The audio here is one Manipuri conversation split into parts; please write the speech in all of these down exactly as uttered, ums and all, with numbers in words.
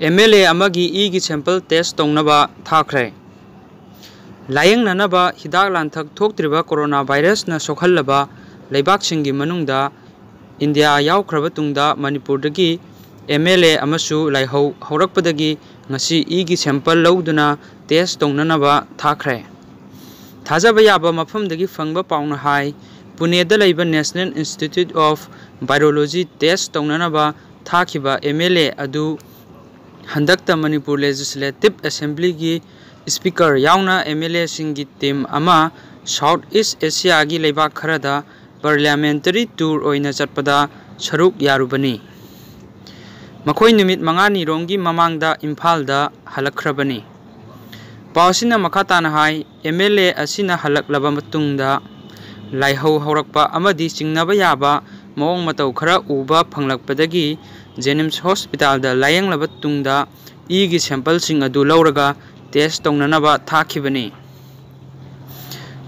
ꯑꯦꯝ ꯑꯦꯜ ꯑꯦ ꯑꯃꯒꯤ ꯏꯒꯤ ꯁꯦꯝꯄꯜ ꯇꯦꯁ ꯇꯧꯅꯕ ꯊꯥꯈ꯭ꯔꯦ꯫ ꯂꯥꯌꯦꯡꯅꯅꯕ ꯍꯤꯗꯥꯛ ꯂꯥꯡꯊꯛ ꯊꯣꯛꯇ꯭ꯔꯤꯕ ꯀꯣꯔꯣꯅꯥ ꯚꯥꯏꯔꯁꯅ ꯁꯣꯛꯍꯜꯂꯕ ꯂꯩꯕꯥꯛꯁꯤꯡꯒꯤ ꯃꯅꯨꯡꯗ ꯏꯟꯗꯤꯌꯥ ꯌꯥꯎꯈ꯭ꯔꯕ ꯇꯨꯡꯗ ꯃꯅꯤꯄꯨꯔꯗꯒꯤ ꯑꯦꯝ ꯑꯦꯜ ꯑꯦ ꯑꯃꯁꯨ ꯂꯥꯏꯍꯧ ꯍꯧꯔꯛꯄꯗꯒꯤ ꯉꯁꯤ ꯏꯒꯤ ꯁꯦꯝꯄꯜ ꯂꯧꯗꯨꯅ ꯇꯦꯁ ꯇꯧꯅꯅꯕ ꯊꯥꯈ꯭ꯔꯦ꯫ ꯊꯥꯖꯕ ꯌꯥꯕ ꯃꯐꯝꯗꯒꯤ ꯐꯪꯕ ꯄꯥꯎꯅ ꯍꯥꯏ, ꯄꯨꯅꯦꯗ ꯂꯩꯕ National Institute of Virology test ꯇꯧꯅꯅꯕ ꯊꯥꯈꯤꯕ ꯑꯦꯝ ꯑꯦꯜ ꯑꯦ ꯑꯗꯨ ꯍꯟꯗꯛꯇ ꯃꯅꯤꯄꯨꯔ ꯂꯦꯖꯤꯁꯂꯦꯇꯤꯚ ꯑꯦꯁꯦꯝꯕ꯭ꯂꯤꯒꯤ ꯁ꯭ꯄꯤꯀꯔ ꯌꯥꯎꯅ ꯑꯦꯝ ꯑꯦꯜ ꯑꯦꯁꯤꯡꯒꯤ ꯇꯤꯝ ꯑꯃ ꯁꯥꯎꯠ ꯏꯁ ꯑꯦꯁꯤꯌꯥꯒꯤ ꯂꯩꯕꯥꯛ ꯈꯔꯗ ꯄꯥꯔꯂꯤꯌꯥꯃꯦꯟꯇꯔꯤ ꯇꯨꯔ ꯑꯣꯏꯅ ꯆꯠꯄꯗ ꯁꯔꯨꯛ ꯌꯥꯔꯨꯕꯅꯤ꯫ ꯃꯈꯣꯏ ꯅꯨꯃꯤꯠ ꯃꯉꯥꯅꯤꯔꯣꯝꯒꯤ ꯃꯃꯥꯡꯗ ꯏꯝꯐꯥꯜꯗ ꯍꯜꯂꯛꯈ꯭ꯔꯕꯅꯤ꯫ ꯄꯥꯎ ꯑꯁꯤꯅ ꯃꯈꯥ ꯇꯥꯅ ꯍꯥꯏ, ꯑꯦꯝ ꯑꯦꯜ ꯑꯦ ꯑꯁꯤꯅ ꯍꯜꯂꯛꯂꯕ ꯃꯇꯨꯡꯗ ꯂꯥꯏꯍꯧ ꯍꯧꯔꯛꯄ ꯑꯃꯗꯤ ꯆꯤꯡꯅꯕ ꯌꯥꯕ ꯃꯑꯣꯡ ꯃꯇꯧ ꯈꯔ ꯎꯕ ꯐꯪꯂꯛꯄꯗꯒꯤ ꯖꯦꯅꯤꯝꯁ ꯍꯣꯁꯄꯤꯇꯥꯜꯗ ꯂꯥꯌꯦꯡꯂꯕ ꯇꯨꯡꯗ ꯏꯒꯤ ꯁꯦꯝꯄꯜꯁꯤꯡ ꯑꯗꯨ ꯂꯧꯔꯒ ꯇꯦꯁ ꯇꯧꯅꯅꯕ ꯊꯥꯈꯤꯕꯅꯤ꯫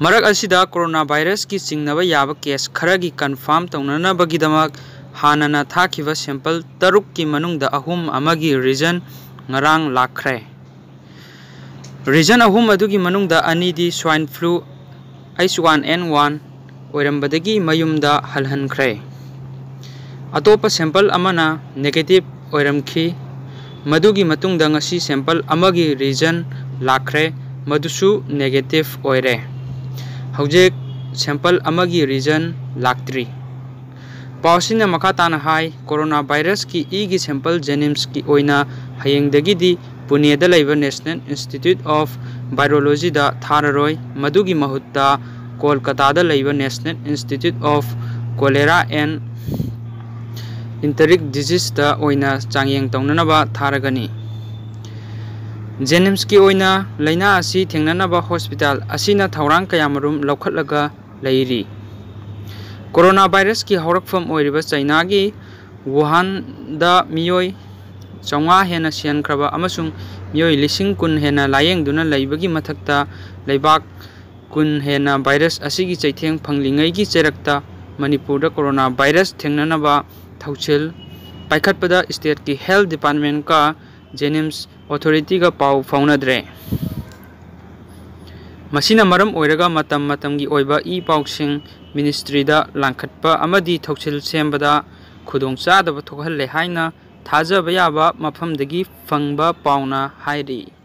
ꯃꯔꯛ ꯑꯁꯤꯗ ꯀꯣꯔꯣꯅꯥ ꯚꯥꯏꯔꯁꯀꯤ ꯆꯤꯡꯅꯕ ꯌꯥꯕ ꯀꯦꯁ ꯈꯔꯒꯤ ꯀꯟꯐꯥꯔꯝ ꯇꯧꯅꯅꯕꯒꯤꯗꯃꯛ ꯍꯥꯟꯅꯅ ꯊꯥꯈꯤꯕ ꯁꯦꯝꯄꯜ ꯇꯔꯨꯛꯀꯤ ꯃꯅꯨꯡꯗ ꯑꯍꯨꯝ ꯑꯃꯒꯤ ꯔꯤꯖꯟ ꯉꯔꯥꯡ ꯂꯥꯛꯈ꯭ꯔꯦ꯫ ꯔꯤꯖꯟ ꯑꯍꯨꯝ ꯑꯗꯨꯒꯤ ꯃꯅꯨꯡꯗ ꯑꯅꯤꯗꯤ swine flu H one N one ꯑꯣꯏꯔꯝꯕꯗꯒꯤ ꯃꯌꯨꯝꯗ ꯍꯜꯍꯟꯈ꯭ꯔꯦ꯫ ꯑꯇꯣꯞꯄ ꯁꯦꯝꯄꯜ ꯑꯃꯅ ꯅꯦꯒꯦꯇꯤꯚ ꯑꯣꯏꯔꯝꯈꯤ꯫ ꯃꯗꯨꯒꯤ ꯃꯇꯨꯡꯗ ꯉꯁꯤ ꯁꯦꯝꯄꯜ ꯑꯃꯒꯤ ꯔꯤꯖꯟ ꯂꯥꯛꯈ꯭ꯔꯦ, ꯃꯗꯨꯁꯨ ꯅꯦꯒꯦꯇꯤꯚ ꯑꯣꯏꯔꯦ꯫ ꯍꯧꯖꯤꯛ ꯁꯦꯝꯄꯜ ꯑꯃꯒꯤ ꯔꯤꯖꯟ ꯂꯥꯛꯇ꯭ꯔꯤ꯫ ꯄꯥꯎ ꯑꯁꯤꯅ ꯃꯈꯥ ꯇꯥꯅ ꯍꯥꯏ, ꯀꯣꯔꯣꯅꯥ ꯚꯥꯏꯔꯁꯀꯤ ꯏꯒꯤ ꯁꯦꯝꯄꯜ ꯖꯦꯅꯤꯝꯁꯀꯤ ꯑꯣꯏꯅ ꯍꯌꯦꯡꯗꯒꯤꯗꯤ ꯄꯨꯅꯦꯗ ꯂꯩꯕ National Institute of Virologyꯗ ꯊꯥꯔꯔꯣꯏ, ꯃꯗꯨꯒꯤ ꯃꯍꯨꯠꯇ ꯀꯣꯜꯀꯇꯥꯗ ꯂꯩꯕ National Institute of Cholera and Enteric Diseaseꯇ ꯑꯣꯏꯅ ꯆꯥꯡꯌꯦꯡ ꯇꯧꯅꯅꯕ ꯊꯥꯔꯒꯅꯤ꯫ ꯖꯦꯅꯤꯝꯁꯀꯤ ꯑꯣꯏꯅ ꯂꯥꯏꯅꯥ ꯑꯁꯤ ꯊꯦꯡꯅꯅꯕ ꯍꯣꯁꯄꯤꯇꯥꯜ ꯑꯁꯤꯅ ꯊꯧꯔꯥꯡ ꯀꯌꯥꯃꯔꯨꯝ ꯂꯧꯈꯠꯂꯒ ꯂꯩꯔꯤ꯫ ꯀꯣꯔꯣꯅꯥ ꯚꯥꯏꯔꯁꯀꯤ ꯍꯧꯔꯛꯐꯝ ꯑꯣꯏꯔꯤꯕ ꯆꯩꯅꯥꯒꯤ ꯋꯨꯍꯥꯟꯗ ꯃꯤꯑꯣꯏ ꯆꯥꯝꯃꯉꯥ ꯍꯦꯟꯅ ꯁꯤꯍꯟꯈ꯭ꯔꯕ ꯑꯃꯁꯨꯡ ꯃꯤꯑꯣꯏ ꯂꯤꯁꯤꯡ ꯀꯨꯟ ꯍꯦꯟꯅ ꯂꯥꯌꯦꯡꯗꯨꯅ ꯂꯩꯕꯒꯤ ꯃꯊꯛꯇ, ꯂꯩꯕꯥꯛ ꯀꯨꯟ ꯍꯦꯟꯅ ꯚꯥꯏꯔꯁ ꯑꯁꯤꯒꯤ ꯆꯩꯊꯦꯡ ꯐꯪꯂꯤꯉꯩꯒꯤ ꯆꯩꯔꯛꯇ ꯃꯅꯤꯄꯨꯔꯗ ꯀꯣꯔꯣꯅꯥ ꯚꯥꯏꯔꯁ ꯊꯦꯡꯅꯅꯕ ꯊꯧꯁꯤꯜ ꯄꯥꯏꯈꯠꯄꯗ ꯁ꯭ꯇꯦꯠꯀꯤ ꯍꯦꯜꯊ ꯗꯤꯄꯥꯔꯠꯃꯦꯟꯠꯀ ꯖꯦꯅꯤꯝꯁ ꯑꯣꯊꯣꯔꯤꯇꯤꯒ ꯄꯥꯎ ꯐꯥꯎꯅꯗ꯭ꯔꯦ꯫ ꯃꯁꯤꯅ ꯃꯔꯝ ꯑꯣꯏꯔꯒ ꯃꯇꯝ ꯃꯇꯝꯒꯤ ꯑꯣꯏꯕ ꯏ ꯄꯥꯎꯁꯤꯡ ꯃꯤꯅꯤꯁꯇ꯭ꯔꯤꯗ ꯂꯥꯡꯈꯠꯄ ꯑꯃꯗꯤ ꯊꯧꯁꯤꯜ ꯁꯦꯝꯕꯗ ꯈꯨꯗꯣꯡꯆꯥꯗꯕ ꯊꯣꯛꯍꯜꯂꯦ ꯍꯥꯏꯅ ꯊꯥꯖꯕ ꯌꯥꯕ ꯃꯐꯝꯗꯒꯤ ꯐꯪꯕ ꯄꯥꯎꯅ ꯍꯥꯏꯔꯤ꯫